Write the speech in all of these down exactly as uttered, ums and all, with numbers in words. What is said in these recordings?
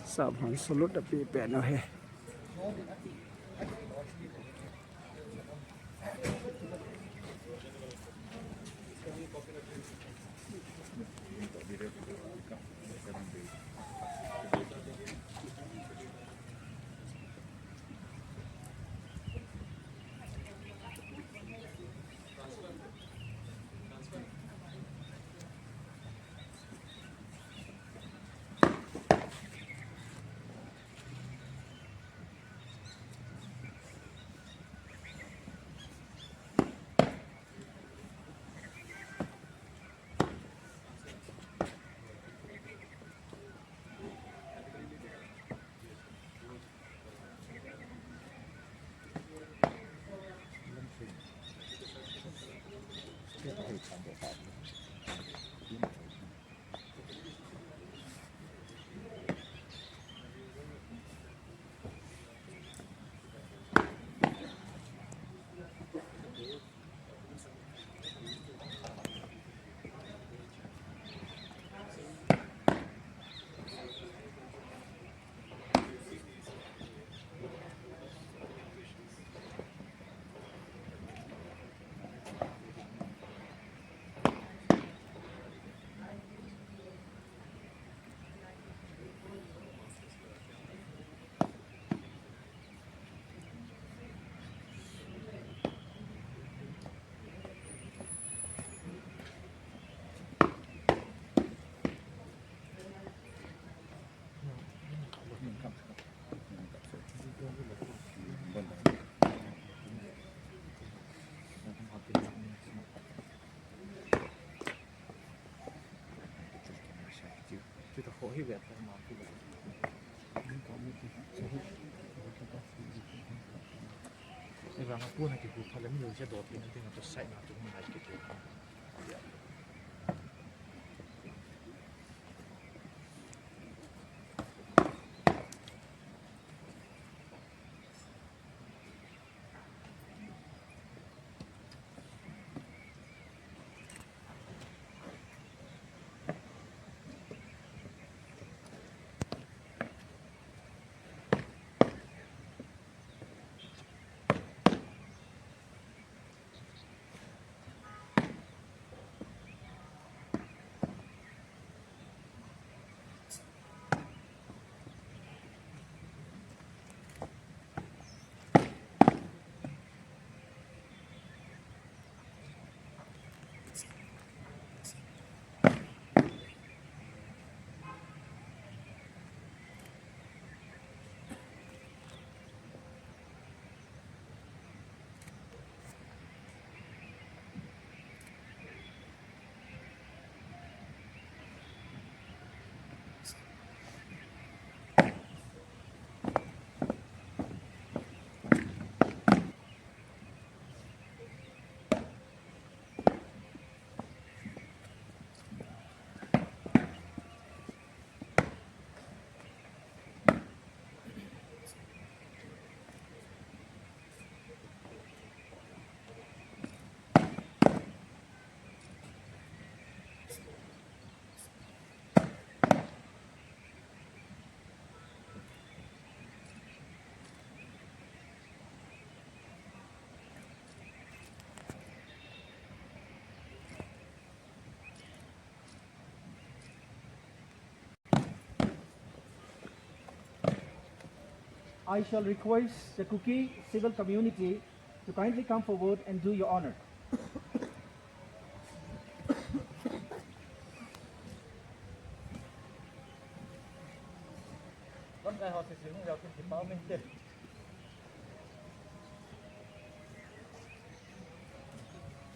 Sam han salute da pi pen u hi. I shall request the Kuki civil community to kindly come forward and do your honor.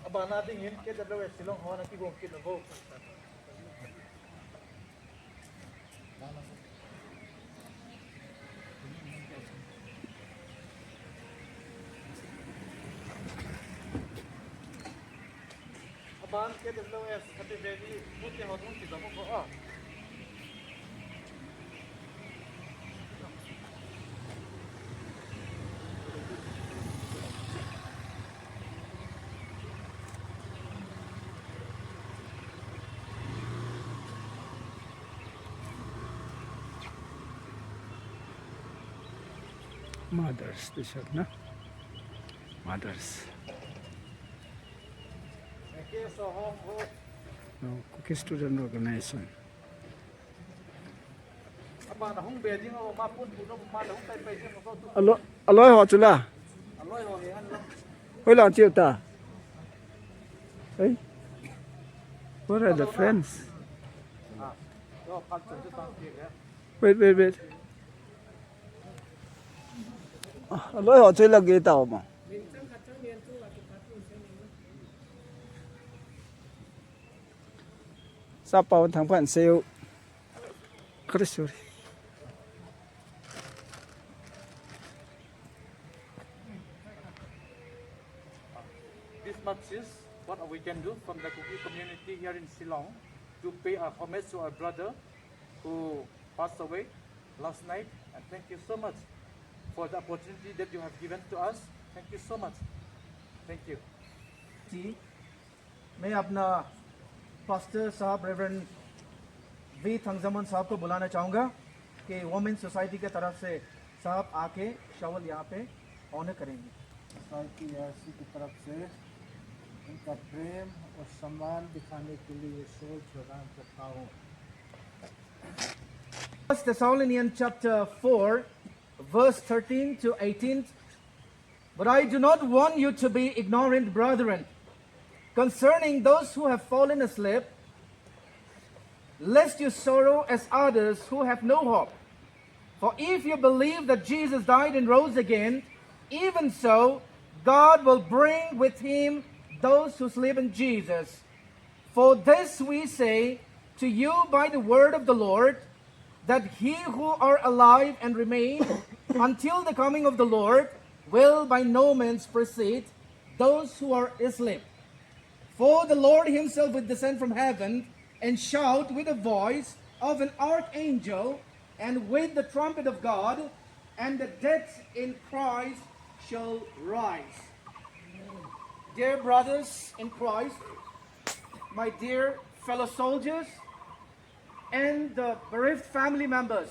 Abana dingin K W S Shillong hon akigong kit uvo. Aban K W S Happy Valley, mute ho dong kidong ko a. Mothers, this one, no? Mothers. No, Kuki Student Organization. Alo, alo, ho chula. Hoilang chiu ta. Hey, what are the friends? Wait, wait, wait. Alo, ho chula ge ta ma. Sapa thang pan seu. Kare, sorry. This much is what we can do from the Kuki community here in Shillong to pay our homage to our brother who passed away last night. And thank you so much for the opportunity that you have given to us. Thank you so much. Thank you. जी, मैं अपना पास्टर साहब reverend we थंगजामन साहब को बुलाना चाहूँगा कि women society के तरफ से साहब आके शॉल यहाँ पे ऑनर करेंगे। सोसाइटी एआरसी की तरफ से उनका प्रेम और सम्मान दिखाने के लिए शॉल प्रदान करता हूँ। First Thessalonians chapter four, verse thirteen to eighteen. But I do not want you to be ignorant, brethren, concerning those who have fallen asleep, lest you sorrow as others who have no hope. For if you believe that Jesus died and rose again, even so, God will bring with him those who sleep in Jesus. For this we say to you by the word of the Lord, that he who are alive and remain until the coming of the Lord will by no means precede those who are asleep. For the Lord himself will descend from heaven and shout with the voice of an archangel and with the trumpet of God, and the dead in Christ shall rise. Dear brothers in Christ, my dear fellow soldiers, and the bereaved family members,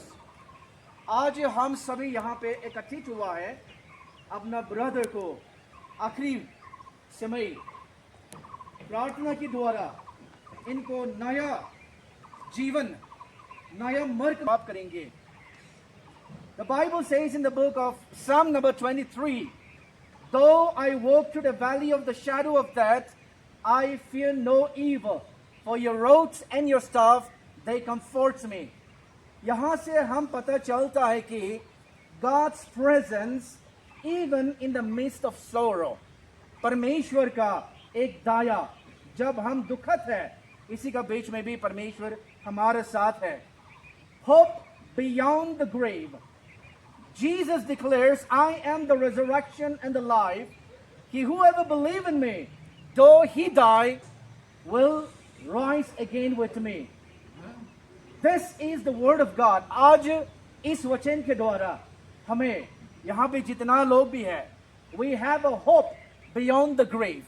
आज हम सभी यहाँ पे एकत्रित हुआ है अपना ब्रदर को आखिरी समय प्रार्थना के द्वारा इनको नया जीवन, नया मार्ग प्राप्त करेंगे। The Bible says in the book of Psalm number twenty-three, though I walk through the valley of the shadow of death, I fear no evil, for your rods and your staff, they comfort me. यहाँ से हम पता चलता है कि God's presence even in the midst of sorrow. परमेश्वर का एक दया, जब हम दुखद है, इसी का बीच में भी परमेश्वर हमारे साथ है। Hope beyond the grave. Jesus declares, I am the resurrection and the life. He whoever believe in me, though he die, will rise again with me. This is the word of God. आज इस वचन के द्वारा हमें यहाँ पे जितना लोग भी है, we have a hope beyond the grave.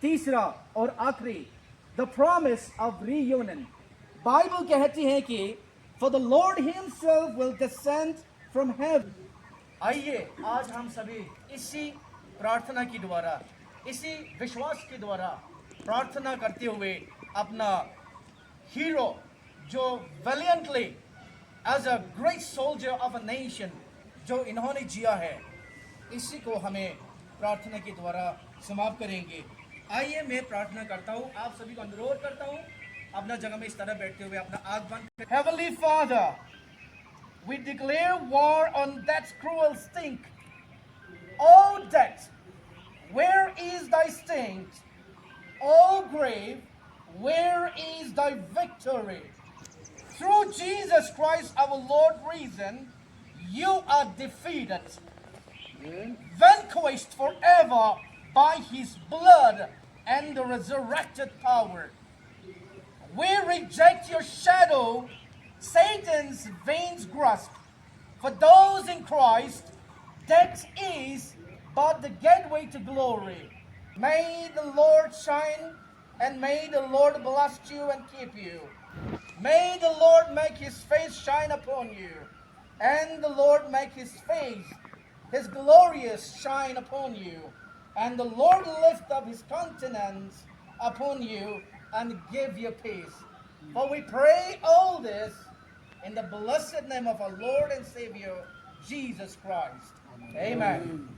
तीसरा और आखिरी, the promise of reunion. Bible कहती है कि for the Lord himself will descend from heaven. आइए, आज हम सभी इसी प्रार्थना के द्वारा, इसी विश्वास के द्वारा प्रार्थना करते हुए अपना हीरो जो valiantly as a great soldier of a nation, जो इन्होंने जिया है, इसी को हमें प्रार्थना के द्वारा समाप्त करेंगे। आइए, मैं प्रार्थना करता हूँ, आप सभी को अनुरोध करता हूँ, अपना जगह में इस तरह बैठते हुए अपना आंख बंद करें। Heavenly Father, we declare war on that cruel sting. O death, where is thy sting? O grave, where is thy victory? Through Jesus Christ our Lord risen, you are defeated, vanquished forever by his blood and the resurrected power. We reject your shadow, Satan's vain grasp. For those in Christ, death is but the gateway to glory. May the Lord shine and may the Lord bless you and keep you. May the Lord make his face shine upon you and the Lord make his face His glorious shine upon you, and the Lord lift up his countenance upon you and give you peace. For we pray all this in the blessed name of our Lord and Savior, Jesus Christ. Amen.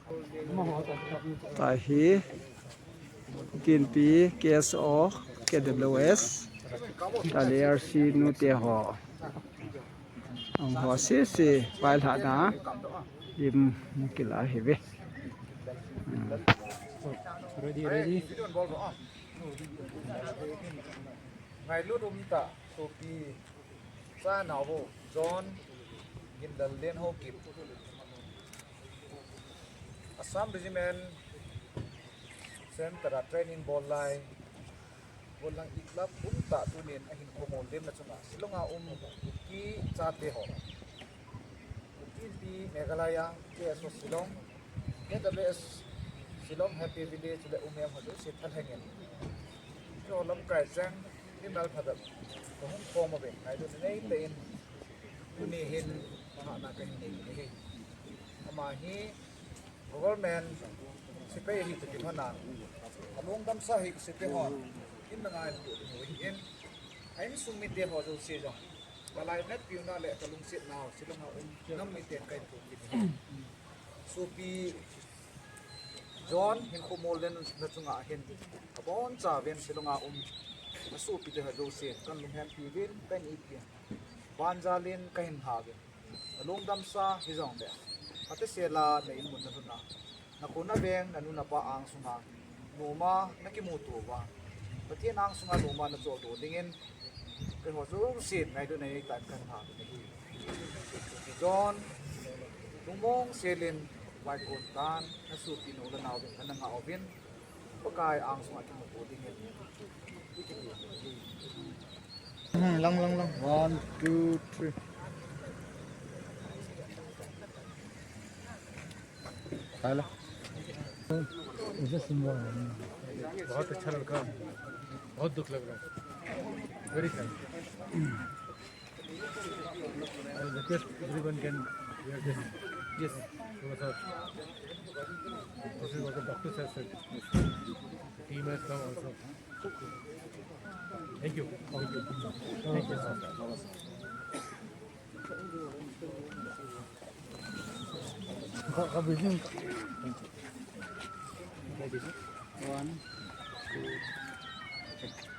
Tahi, Kinpi, K S O, K W S, Tali R C nu te ho. Ang ho si si, vai la na, lim kila hi ve. Ready, ready. Ngailut um ta, sopi, cha nao ho, John, Gindal Len ho kip. Assam Regiment Center a training bol lai. Bol lang i club um ta tunin a hin khomol lemna chunga Shillong a um Kuki chate ho. Kuki Inpi Meghalaya, K S O Shillong, K W S Shillong Happy Village le um em ho jouse thalheng in. Keiho lamkai cheng, mimal phabep, ka hung khom uve, ngailutna nei tah in, tuni hin, pahna ka hin nei hi. Ama hi, Government sepai ahi toh kilhon a, alungdam sa hi sepai ho, in na ngai tu ni hin, a insung mite ho jouse jong, ka lainatpiu na le ka lungsetnau, Shillong a um nam miten ka hin thum kit hi. Sopi John hin khomol lemna chunga hin, abon chauvin Shillong a um, a sopite ho jouse, kan lunghempi uvin, kan ipi uvin, banjalin ka hin ha uvin. Na lungdam sa hijongle, phatechel'a na in mun na lhun a, na khonung na veng, na nu na pa angsunga, noma na kimuto uva, Pathen angsunga noma na choldo dingin, keiho jousen ngailutna nei tah in kan ha uvin ahi. John, lungmong selin, vaikon tan, na sopi nu le nau uvin, na ngah uvin, Pakai angsunga kimuto dingin. Hmm, lang, lang, lang. One, two, three. Hello. Is this more? बहुत अच्छा लड़का, बहुत दुख लग रहा है, very sad. I will request everyone can wear this. Yes. थोड़ा सा, this is what the doctors have said. Team has come also. Thank you. Thank you. Thank you, sir. One, two, three.